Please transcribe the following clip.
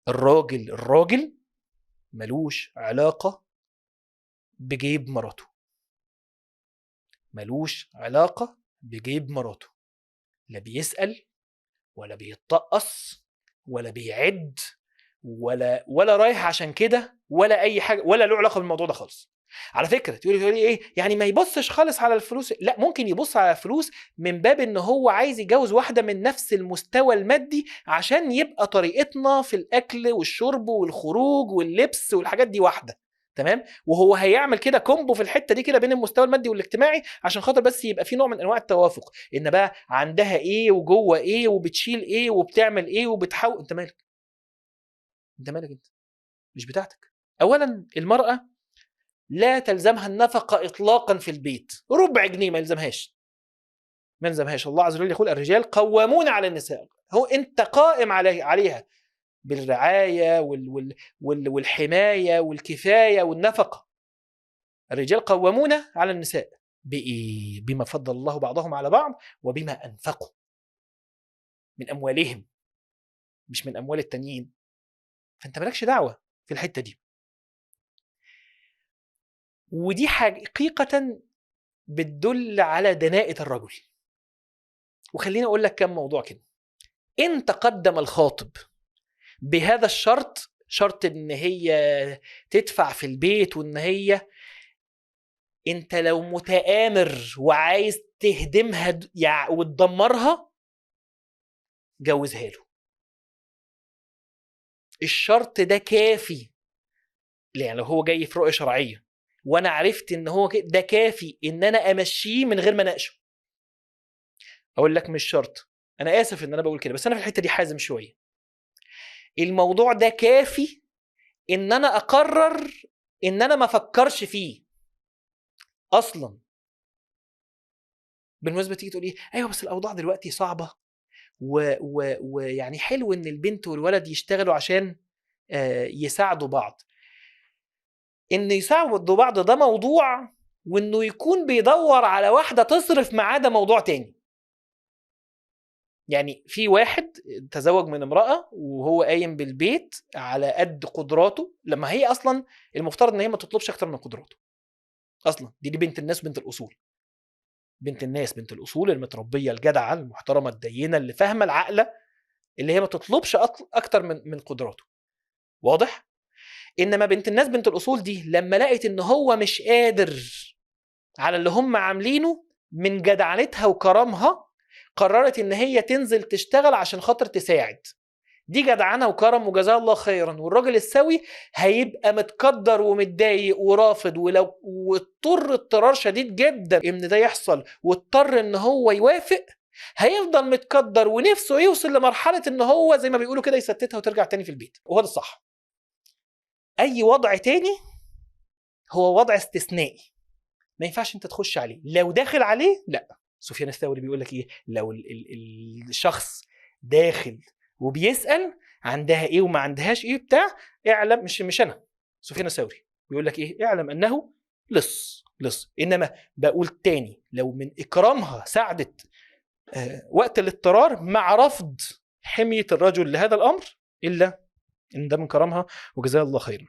الراجل ملوش علاقة بجيب مراته، ملوش علاقة بجيب مراته، لا بيسأل ولا بيتطقص ولا بيعد ولا رايح عشان كده ولا اي حاجة، ولا له علاقة بالموضوع ده خالص. على فكرة تقولي ايه يعني ما يبصش خالص على الفلوس؟ لا، ممكن يبص على الفلوس من باب ان هو عايز يتجوز واحدة من نفس المستوى المادي عشان يبقى طريقتنا في الاكل والشرب والخروج واللبس والحاجات دي واحدة، تمام؟ وهو هيعمل كده combo في الحتة دي كده بين المستوى المادي والاجتماعي عشان خاطر بس يبقى في نوع من انواع التوافق، ان بقى عندها ايه وجوه ايه وبتشيل ايه وبتعمل ايه وبتحاول. انت مالك؟ انت مالك؟ انت مش بتاعتك. اولا المراة لا تلزمها النفقة اطلاقا في البيت، ربع جنيه ما يلزمهاش، ما يلزمهاش. الله عز وجل يقول الرجال قوامون على النساء، هو انت قائم عليها بالرعاية والحماية والكفاية والنفقة. الرجال قوامون على النساء بإيه؟ بما فضل الله بعضهم على بعض وبما أنفقوا من أموالهم، مش من أموال التانيين. فأنت مالكش دعوة في الحتة دي. ودي حقيقة بتدل على دناءة الرجل. وخليني أقول لك كم موضوع كده. إن تقدم الخاطب بهذا الشرط، شرط ان هي تدفع في البيت وان هي، انت لو متآمر وعايز تهدمها وتدمرها جوزها له. الشرط ده كافي، يعني لو هو جاي في رؤية شرعية وانا عرفت ان هو ده كافي ان انا امشيه من غير ما اناقشه. اقول لك مش شرط، انا اسف ان انا بقول كده، بس انا في الحتة دي حازم شوية. الموضوع ده كافي ان انا اقرر ان انا ما افكرش فيه اصلا. بالمناسبة تيجي تقول ايه، ايوه بس الاوضاع دلوقتي صعبة ويعني حلو ان البنت والولد يشتغلوا عشان يساعدوا بعض. ان يساعدوا بعض ده موضوع، وانه يكون بيدور على واحدة تصرف معاه ده موضوع تاني. يعني في واحد تزوج من امرأة وهو قايم بالبيت على قد قدراته، لما هي أصلا المفترض إن هي ما تطلبش أكتر من قدراته أصلا. دي بنت الناس، بنت الأصول، بنت الناس، بنت الأصول المتربية الجدعة المحترمة الدينة اللي فاهمة العقلة، اللي هي ما تطلبش أكتر من قدراته. واضح؟ إنما بنت الناس بنت الأصول دي لما لقت إن هو مش قادر على اللي هم عاملينه، من جدعنتها وكرمها قررت ان هي تنزل تشتغل عشان خاطر تساعد. دي جدعنه وكرم وجزاها الله خيرا. والراجل السوي هيبقى متقدر ومتضايق ورافض، ولو واضطر اضطرار شديد جدا ان ده يحصل واضطر ان هو يوافق، هيفضل متقدر ونفسه يوصل لمرحلة ان هو زي ما بيقولوا كده يستتها وترجع تاني في البيت. وهو ده الصح. اي وضع تاني هو وضع استثنائي، ما ينفعش انت تخش عليه. لو داخل عليه لا. سفيان الثوري بيقول لك ايه، لو الشخص داخل وبيسأل عندها ايه وما عندهاش ايه بتاع، اعلم، مش انا، سفيان الثوري بيقول لك ايه، اعلم انه لص لص. انما بقول تاني، لو من اكرامها ساعدت وقت الاضطرار مع رفض حمية الرجل لهذا الامر، الا ان ده من كرمها وجزاه الله خيرا.